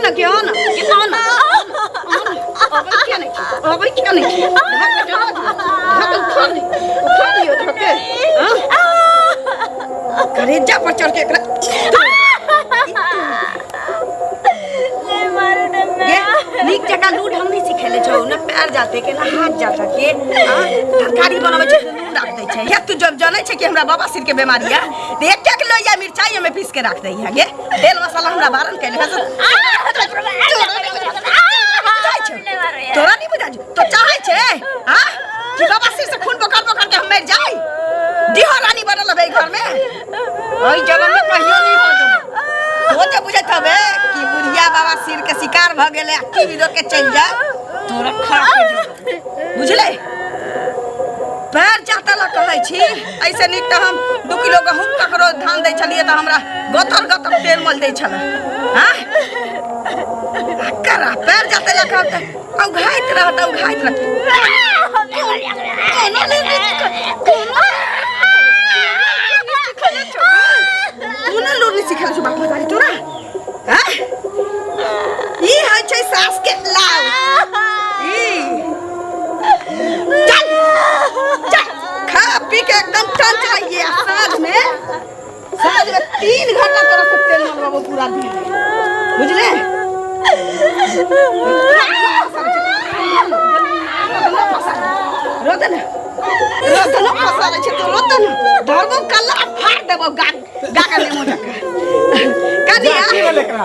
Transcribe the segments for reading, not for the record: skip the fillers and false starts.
न के आ न के आ न अबै किया नहि छी अबै किया नहि छी धक डरा दियौ धक उखाड़ दियौ उखाड़ दियौ धक के हाँ? करेजा पर चढ़ के एकरा नहीं मारू ने गे नीक जकाँ लूट हम नहि सिखेले छौ न पैर जाते के न हाथ जाते के हाँ? तरकारी बनबै छै तऽ नून राख दै छै या तू जब जानै छै कि हमरा बाबा सिर के बीमारी है तऽ एक एक लोहिया मिरचाई ओहिमे पीस के राख दै है गे तेल मसाला हमरा बारन कैले है तोरा नहीं बुझाइ छौ तो चाहै छै हाँ कि बाबा सिर से खून बोकर बोकर के हम मर जाई दिहो रानी बनल हबे घर में ओइ जगह में कहियो नहीं हो जब तो जे बुझैत हबे कि बुढ़िया बाबा सिर के शिकार भ गेले आ की विदो के चल जा तोरा खा के जेबौ। बुझले पैर जाता ला कहै छी ऐसे नीक तऽ हम 2 किलो गहूम ककरो धान दै छलियै तऽ हमरा गतर गतर तेल मल दै छलै हाँ करा पैर जाते ला कहब तऽ औघाइत रहत औघाइत रहत कोनो नहि कोनो कोनो लूर नहि सिखल छौ बाप मतारी तोरा हाँ ई होइ छै सास के लाउ ई चल चल खा पी के एकदम टन चाहिए आ साँझ में 3 घंटा तोरा से तेल मलवाबो पूरा दिन बुझले रोतन रोतन फसाले छै तो रोतन धरबो कल्ला फाड़ देबो गा गा के नेमो जका कनिया की भेल एकरा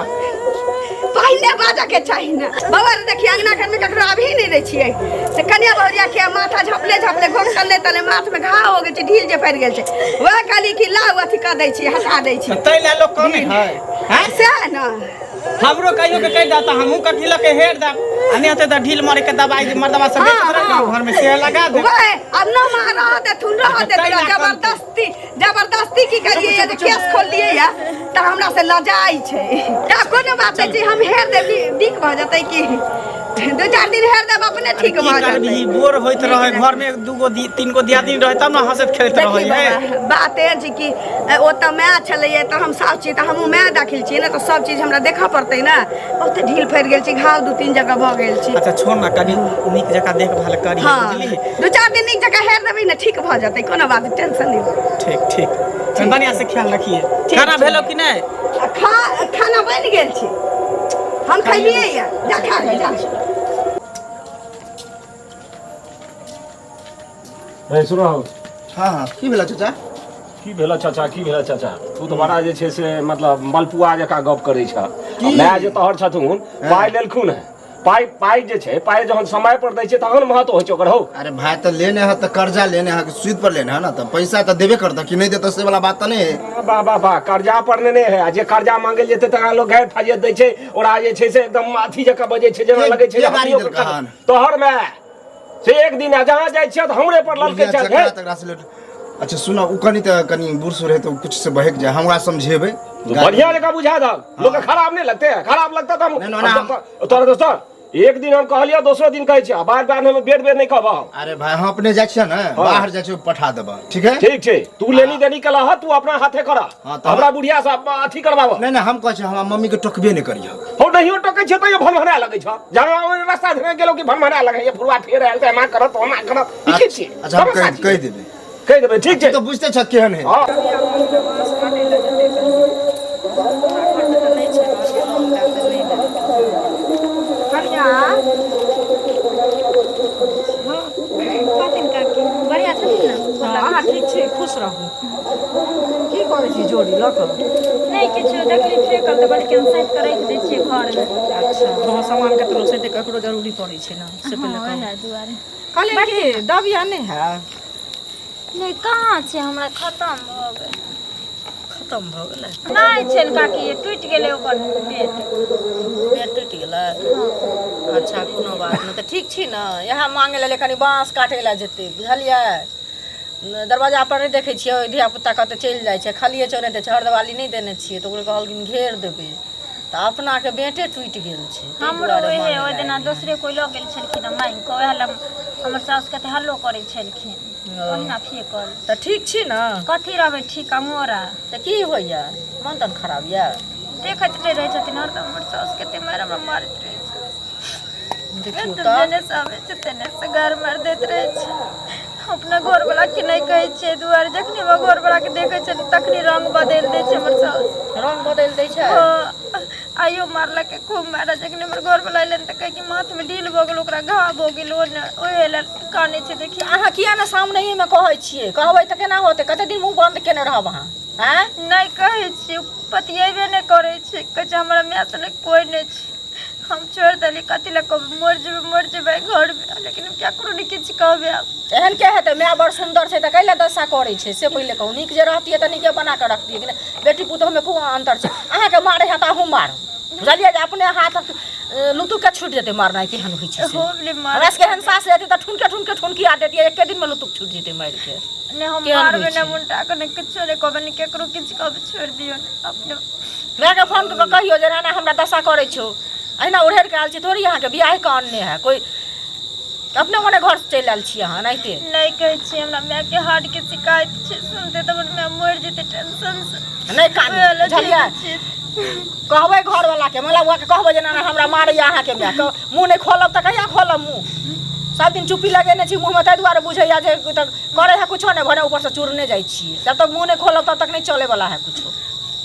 पहिने बाजऽ के चाही ने बाबा रे देखिए अंगना घर में ककरो अभी नहीं दै छियै से कनिया बहुरिया के माथा झपले झपले घोक तले तले माथ में घाव हो गेल छै ढील जे पड़ि गेल छै वएह कहली कि लाउ अथी कऽ दै छी हटा दै छी तै लए लोग कमे है हैं सएह ने हमरो कहियो के कहि दे तऽ हमहूँ कथी लऽ के हेर देब आ नहि होतै तऽ ढील मारे के दवाई जे मर्दवा सब बेचैत रहै गाँव घर में से लगा दे वएह अब न मार रह देथुन रह तै देथुन लए कम जबरदस्ती जबरदस्ती की करिए जे केस खोल लिए या तऽ हमरा से लजाइ छै तऽ कोनो बात नहि छै हम हेर देब नीक भऽ जेतै कि 2-4 दिन हेर देब अपने ठीक की भऽ करबही जेतै बोर होइत रहै घर में दूगो तीन गो दियादनी रहै तब ने हंसैत खेलैत देखी रहै है बाबा, बात एहन छै कि ओतऽ माय छलैए तऽ हम साउस छी तऽ हमहूँ माय दाखिल छियै ने तऽ सब चीज हमरा देखऽ पड़तै ने बहुते ढील फड़ि गेल छै घाव 2-3 जगह भऽ गेल छै अच्छा छोड़ ना कनि नीक जकाँ देखभाल करी बुझली 2-4 दिन नीक जकाँ हेर देबै ने ठीक भऽ जेतै कोनो बात टेंशन नहि लिअ। ठीक ठीक बढ़िआँ से ख्याल रखिए खाना छै। भेलो कि नहि आ खा खाना बनि गेल छै हम खैलियै या जा खा ले जा हे सुनो हाँ, की भेला चाचा? की भेल चाचा की भेल चाचा तू तऽ बड़ा जे छै से मतलब मलपुआ जकाँ गप करै छह माय जे तोहर छथुन पाइ लेलखुन हेँ पाइ पाइ जे छै पाइ जहन समय पर दै छै तहन महत्व होइ छै ओकर हौ अरे भाई तो लेने है तो कर्जा लेने है सूद पर लेने है ना तो पैसा तो देबे करता कि नहीं देता से वाला बात तो नहीं है वाह वाह वाह कर्जा पर नेने है आ जे कर्जा मांगे जेतै तकरा लोग गारि फाजियत दै छै ओकरा जे छै से एकदम अथी जकाँ बजै छै जेना लगै छै के जे गारि हमही देलकै ओकर हन? तोहर माय से एक दिन आ जहाँ जाइ छियै तऽ हमरे पर ललकै बुढ़िया छै जकरा हे तकरा से लेट अच्छा सुनो उ कनी तऽ कनी बूढ़ सूढ़ है तो कुछ से बहक जाए हमरा समझेबै बढ़िया जकाँ बुझा दहक लोग के खराब नहीं लगते है खराब लगता तो हम नहीं, नहीं, नहीं, तोरा दोस्त एक दिन हम कहलियै दोसरो दिन कहै छियै बार बार हम बेर बेर नहीं कहबह हम। अरे भाई हम अपने जाइ छियै ने बाहर जाइ छियै पठा देबह ठीक है ठीक छै तू लेनी देनी कला ह तू अपना हाथे कर हाँ, तऽ- हमरा बुढ़िया से अथी करबाबह नहीं नहीं हम कहै छियै हमरा मम्मी के टोकबे नहि करियह हो नहियो टोकै छियै तैयो भनभना लगै छ जहाँ ओहि रास्ता धरे गेलो कि भनभना लगै ये फुरवा फेर आयल तऽ एना करत ओना करत ई की छियै अच्छा हम तमाशा कहि छियै। कहि देबै कहि देबै ठीक छै तू तऽ बुझते छ केहन है हँ कनिया कहथिन काकी बढ़िआँ छथिन ने अहाँ ठीक छी खुश रहू की करै छी जोड़ी लऽ कऽ नहि किछु देखली फेकल तऽ कहली केहन साइज कऽ राखि दै छियै घरमे अच्छा हँ सामान ककरो से तऽ ककरो जरूरी पड़ै छै ने से हँ पहिले कहू ओएह दुआरे कहलियै कि दबिया नहि है नहि कहाँ छै हमरा खतम भऽ गेल खतम भऽ गेलै नहि छै ने काकी टूटि गेलै ओकर पेट पेट टूटि गेलै अच्छा कोनो बात नहि तऽ ठीक छी ने इएह मांगे लए कनि बाँस काटै लए जेतै बुझलियै दरवाजा पर नहि देखै छियै धिया पुता कतऽ चलि जाइ छै खालिए चौने दै छै हरदवाली नहि देने छियै तऽ ओकरे कहलखिन घेर देबै तऽ अपनाके बेटे टूटि गेल छै ताहि हमरो दुआरे ओहे मांगे ओहि लए दिना एलियै। दोसरे कोइ लऽ गेल छलखिन हँ मांगि कऽ ओएह लए हमर साउस कते हल्लो करै छलखिन ओहिना फेकल तऽ ठीक छी ने कथी रहबै ठीक अंगोरा तऽ की होइया मन तन खराब यऽ देखैत नहि रहै छथिन हरदम हमर साउस कते मारि हमरा मारैत रहै छै। देखियौ तऽ तऽ जेने से आबै छै तेने से गारि मारि दैत रहै छै। अपना घरवला के नहि कहै छियै दुआरे जखनी हमर घरवला के देखै छै तखनी रंग बदलि दै छै हमर साउस। रंग बदलि दै छै? हँ, आइयो मारलकै खूब मारल। जखनी हमर घरवला एलै तऽ कहै कि माथमे ढील भऽ गेल, ओकरा घाव भऽ गेल, ओ ने ओहे लए कानै छै। देखियौ अहाँ किया ने सामनेमे कहै छियै? कहबै तऽ केना होतै? कते दिन मुँह बन्द केने रहब अहाँ? आँय, नहि कहै छियै, पतियेबे नहि करै छै। कहै छै हमरा माय सने कोइ नहि छै, हम छोड़ि देलियै, कथी लए कहबै, मरि जेबै मरि जेबै घरमे, लेकिन हम ककरो नहि किछु कहबै आब। एहन के हेतै? माय बड़ सुन्दर छै तऽ कैला दशा करै छै से पहिले कहू। नीक जे रहतियै तऽ नीके बना कऽ रखतियै कि नहि? बेटी पुतोहमे खूब अन्तर छै। अहाँके मारै है तऽ अहूँ मारू, बुझलियै? जे अपने हाथ लुतुके छुटि जेतै मारनाइ केहन होइ छै से। हो गेलै मार। हमरा सबके एहन सास रहती तऽ ठुनके ठुनके ठुनकिया देतियै, एके दिनमे लुतुक छुटि जेतै मारि के। नहि हम केहन होइ मारबै नहि छै? मुंटा के, नहि किछो नहि कहबै, नहि केकरो किछु कहबै, छोड़ि दियौ अपने। मायके फोन कऽ कऽ कहियौ जे एना एना हमरा दशा करै छौ, अहिना उड़ेर के आयल छी थोड़ी, अहाँके बियाह कऽ अनने है कोइ, अपने मने घर से चलि आयल छी अहाँ एनाहिते। नहि कहै छियै, हमरा मायके हार्ट के शिकायत छै, सुनते तऽ हमर माय मरि जेतै टेंशन से। नहि कानू, ओएह लए बुझलियै? छियै। कहबै घरवला के, मंगला बुआ के कहबै जे एना एना हमरा मारैया अहाँके माय। मुँह नहि खोलब तऽ कहिया खोलब मुँह? सब दिन चुप्पी लगेने छी मुँहमे, ताहि दुआरे बुझैया जे तऽ करै है कुछो नहि, भने ऊपरसँ चूरने जाइ छियै। जब तक मुँह नहि खोलब तब तक नहि चलैवला है कुछो,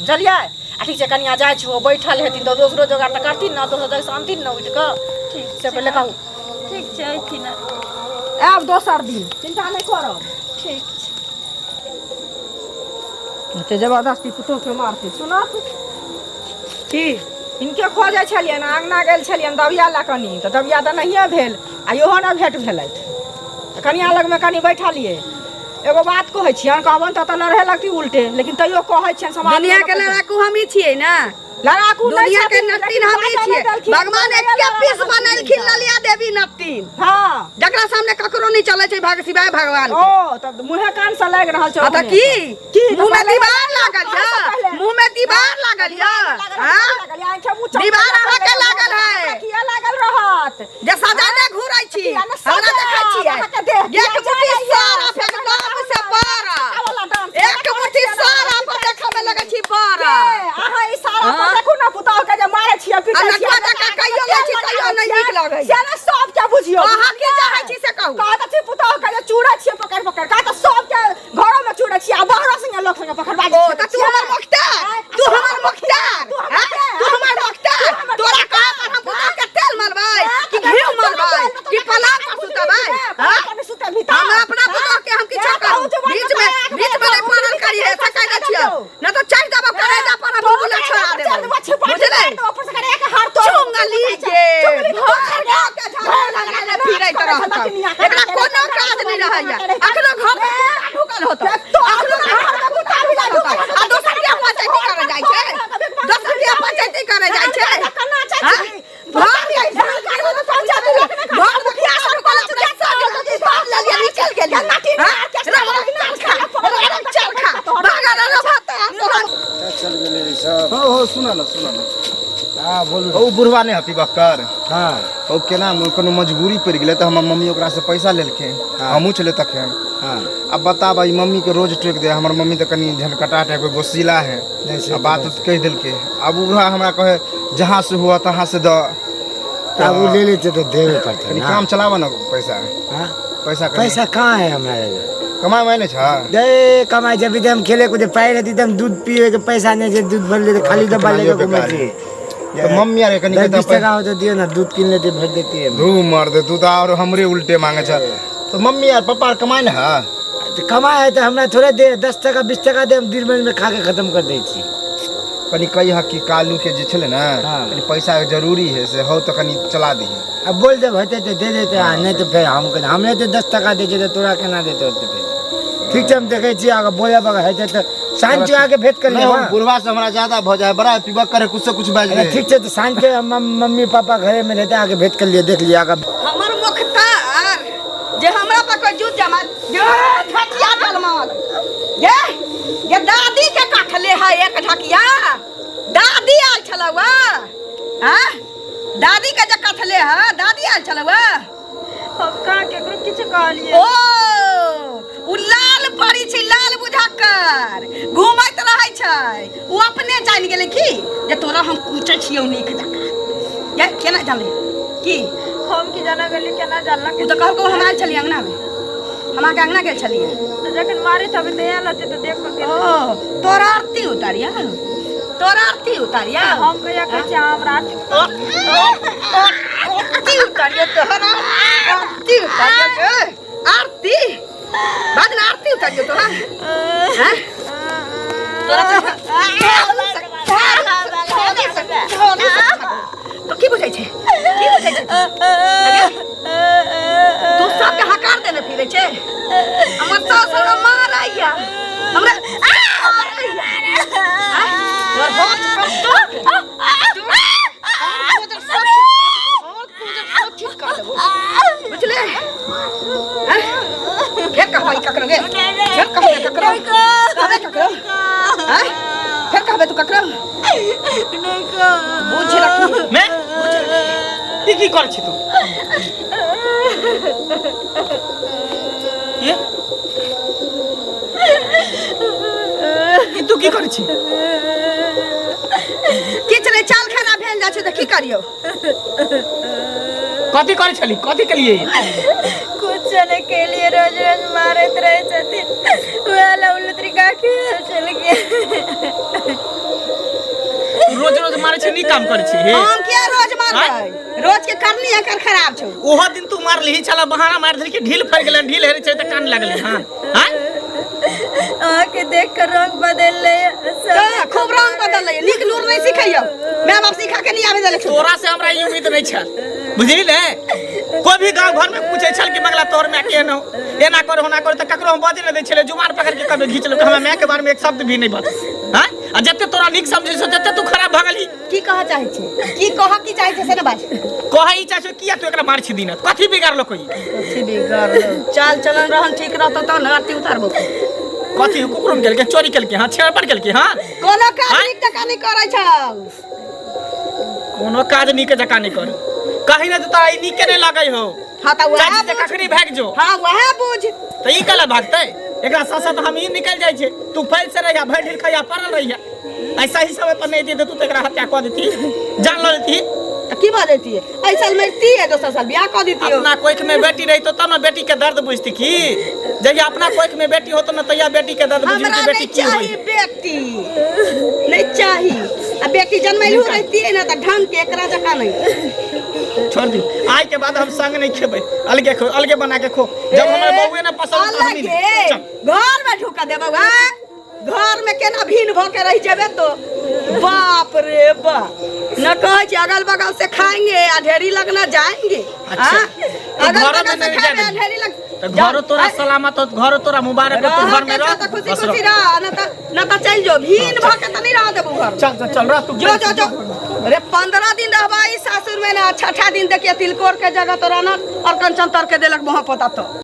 बुझलियै? आ ठीक छै कनिया, जाइ छी, ओ बैठल हेथिन तऽ दोसरो जोगाड़ तऽ करथिन ने, दोसर जगहसँ अनथिन ने उठि कऽ। ठीक से छै पहिले कहू। ठीक छै, अयथिन, आयब दोसर दिन, चिन्ता नहि करब। ठीक छै। एते जबरदस्ती पुतोहके मारतै सुनत की? हिनके खोजै छलियनि, अङ्गना गेल छलियनि दबिया लए कनि, तऽ दबिया तऽ नहिए भेल आ इहो नहि भेट भेलथि, तऽ कनिया लगमे कनि बैठलियै। एगो बात कहै छियनि, कहबनि तऽ लड़े लगती उल्टे, लेकिन तैयो कहै छियनि समाज। दुनिया के लड़ाकू हम ही छियै ने। लड़ाकू नहि दुनिया के छथिन, नट्टिन लेकिन हम ही बाजऽ नहि छियै। देलखिन, भगवान बाजऽ एके नहि पीस देलखिन। बनेलखिन ललिया देवी नट्टिन, हँ, जकरा सामने ककरो नहीं चले छै भाग सिवाय भगवान के। ओ तब मुँहे कान से लागि रहल छै। हाँ तऽ ओहने। की की? मुँह में पहिले- दीवार लागल कहै से यऽ? पहिले। मुँह में दीवार लागल यऽ? हाँ? दीवार अहाँके लागल है। किया लागल रहत? जे सजाने घुरै छी। किया ने हमरा सजायब? देखै छियै। अहाँके देह एक किया मुट्ठी जाइए? सारा एकदम से बड़ा, वाला डांस एक मुट्ठी सारा पर देखै में लगै छी बड़ा। अहाँ ई सारा पर हाँ? देखू ने, पुतोह के जे मारै छियै, आ पीटै छियै, नटुआ जकाँ कहियो लै छी, तैयो नहि नीक लगैए। से ने सबके बुझियौ। अहाँ की चाहै छी से कहू। कहत छी पुतोह के जे चूड़ै छियै पकड़ पकड़ कऽ, तऽ सबके घरो में चूड़ै छियै आ बाहरो संगे लोक संगे पकड़बा ओ तऽ तू हमर मुख्तार, तू हमर मुख्तार, हाँ? तू हमर मुख्तार। तोरा कहे पर हम पुतोह के तेल मरबै कि घी मरबै कि पलंग पर सुतेबै? हाँ? हम अपना पुतोह के हम किछो करू, बीच में बीच में नहीं पड़ल करिए से कह दै छियौ, न तऽ चढ़ि देबौ करेजा पर, हम बुला छोड़ा देबौ, बुझलै? चुंगली के घर गाँव के झगड़ा लगेने फिरैत रहतौ, एकरा कोनो काज नहि रहैया। अखनो घर में कुत्ता ढुकल होतौ, अखनो घर में कुत्ता ढुकल होतौ आ दोसर के पंचायती करे जाइ छै, दोसर के पंचायती करे जाइ छै। हाँ? घर घर मुखिया सब ढुकल, अपने सब भाग लेलियै, निकलि गेलियै। हाँ? रंग चरखा, रंग चरखा भागल रह भात तोरा। चल गेलै ई सब। हो हो, सुन न, सुन न। हाँ, बोलू। ओ बुढ़वा नहि हपी बक्कर? हाँ। ओ केना कोनो मजबूरी पड़ि गेलै तऽ हमर मम्मी ओकरासँ पैसा लेलखिन। हाँ। हमहूँ छलै तखन। हाँ। अब बता भाई, मम्मी के रोज टोकि दे, हमर मम्मी तऽ कनि झनकटा टाइप के गोसीला है। नहीं, से आ तऽ बात नहीं। उत कहि देलकै। अब ओ बुढ़वा हमरा कहे जहाँ से हुआ तहाँ से दऽ। आब ओ ले लेते तऽ देबे पड़तै कनि ना। काम चलाबऽ ने पैसा। हाँ? पैसा कनि। पैसा कहाँ है हमरा लग? कमाइ उमाइ नहि छ? दे कमाइ छै, अभी तऽ हम खेले कूदे पाइ रहती तऽ हम दूध पिए के पैसा नहीं छै, दूध भर लेते, खाली डब्बा लेके घूमै छी। तऽ मम्मी आर कनि 10 कहितऽ 20 टका हो तऽ दियौ ने, दूध कीन लेते, भर देती। धू मर दे, तू तऽ आओर हमरे उल्टे मांगे छ। तऽ मम्मी आर पप्पा आर कमाइ ने है? तऽ कमाइ है तऽ हमरा थोड़े दे, 10 टका 20 टका दे, हम दिन भरि में खा के खत्म कर दै छी। कनि कहिह कि कालू के जे छलै ने, हाँ। कनि पैसा के जरूरी है से हौ तऽ कनि चला दिहे। अब बोल देब, हेतै तऽ दे देतै आ नहि तऽ फेर हम हमरे तऽ 10 टका दै छै तऽ तोरा केना देतै ओते पैसा? ठीक छै, हम देखै छियै, अगर बोलब अगर हेतै तऽ साँझ के आके भेंट कर नहीं लेब। हम हाँ। बुढ़वा से हमरा ज्यादा भऽ जाए, बड़ा पीबक करे, कुछ से कुछ बाजि अरे दे। ठीक छै, तऽ साँझ के मम्मी पापा घरे में रहते, आके भेंट कर लियै, देख लियै अगर। हमर मुख्तार जे हमरा पर कोई जूत जमा ये ढकिया जलमल, ये ये दादी के काटले है एक ढकिया। दादी आयल छलौ हाँ, दादी के जे कटले है, दादी आयल छलौ। हम कहाँ केकरो किछु कहलियै? ओ उ लाल परी छै लाल बुझक्कर घूमैत रहै छै ओ अपने जानि गेलै की जे तोरा हम कूचै छियौ नीक जकाँ ये केना जानलै की हम की जाना गेली केना जानलक ओ तऽ कहलकौ हम आयल छलियै अंगनामे हम अहाँके अंगना गेल छलियै तऽ जखन मारैत हबै तऽ आयल हतै तऽ देख कऽ गेल ओ तोरा आरती उतारिया तोरा आरती उतारिया हम कहिया कहै छियै अहाँ हमरा आरती आरती उतारिया तोहरा आरती उतारिया ए, आरती बाद में आरती उतारियो तोरा हैं तोरा तो की बुझै छै की बुझै छै तू सबके हकार देने फिरै छै हमर सास हमरा मारैया हमरा मारैया तोर होठ पर तो बुझले फेर कहबै ककरो गे फेर कहबै ककरो कहबै ककरो आँय? फेर कहबै तू ककरो बुझ रखी मैं ई की कर छी तू ये ई तू की कर छी किछु नहि चाल खराब भेल जाइ छै तऽ की करियौ कथी करै छली कथी केलिए कुछ नहीं के लिए रोज रोज मारैत रहे छथिन वएह ला उलतरी काकी चल गेल तू रोज रोज मारै छी नीक काम करै छी हे हम किया रोज मारबै रोज के करनी एकर खराब छौ ओहो दिन तू मारलिही छला बहाना मारि देलही कि ढील फड़ि गेलै ढील हेरे छै तऽ कान लागलै हँ हँ अहाँके देख कर रंग बदल ले तऽ खूब रंग बदल लैए नीक नूर नहि सिखैयौ माय बाप सिखा के नहि आबै देले छौ तोरा से हमरा ई उम्मीद नहीं छल बुझली ने कोई भी गांव घर में पूछे छल कि बगला तोहर माय केहन हो एना कर होना कर तऽ ककरो हम बजे नहीं दै छलै जुबान पकड़ के कभी घींच लेलकै हमरा माय के बारे में एक शब्द भी नहीं बज हाँ आ जते तोरा नीक समझै छौ तते तू खराब भऽ गेलही की कहऽ चाहै छै की कहऽ की चाहै छै से ने बाज कहै ई चाहै छौ किया तू एकरा मार छी दिन कथी बिगाड़लो कोई कथी बिगाड़लो चाल चलन रहन ठीक रहतौ तहन आरती उतारबो कथी कुकुर केलकै चोरी केलकै हाँ छेड़पड़ केलकै हाँ कोनो काज आँय? नीक जकाँ नहि करै छौ कोनो काज नीक जकाँ नहि कर कहीं ना तऽ ई नीके नहि लगै हो हाँ तऽ वएह चाची से बुझ कखनी भागि जो हाँ वएह बुझ तऽ ई कला भागतै एकरा साथ साथ हम ई निकल जाइ छै तू फैल से रहिया भरि ढील खैया पड़ल रहिया ऐसा ही समय पर नहीं देते तू तो एकरा हत्या कऽ देती जान लऽ लेती तऽ की भऽ जैतियै एहि साल मरतियै दोसर साल बियाह कऽ दितियै अपना कोख में बेटी रही तो तब ना बेटी के दर्द बुझती की जहिया अपना कोख में बेटी होतो ना तहिया बेटी के दर्द बुझबी हमरा कि बेटी नहीं की चाही होई बेटी नहीं चाही आ बेटी जन्मैलू रहती ना तऽ ढंग के एकरा जकाँ नहीं छोड़ दी आइ के बाद हम संग नहीं खेबै अलगे खो अलगे बना के खो जब हमरा बउए ना पसंद तो हम ही अलगे नहीं। चल घर में ढुका देबौ आँय? घर में केना भीन भ के रह जेबे तो बाप रे बाप न कहै छी अगल बगल से खाएंगे आ ढेरी लगना जाएंगे अच्छा। हाँ? तो अगल घरों बगल में से नहीं खाएंगे जाए आ ढेरी लग तो घरो तोरा सलामत हो घरो तोरा मुबारक हो तू घर में रह तो खुशी बस रह। खुशी रह न त न त चल जो भीन भ के त नहीं रह देबू घर चल चल चल रह तू जो जो जो अरे 15 दिन रहबा ई सासुर में ना छठा दिन देखिए तिलकोर के जगह तोरा ना और कंचन तर के देलक मुँह पता तो।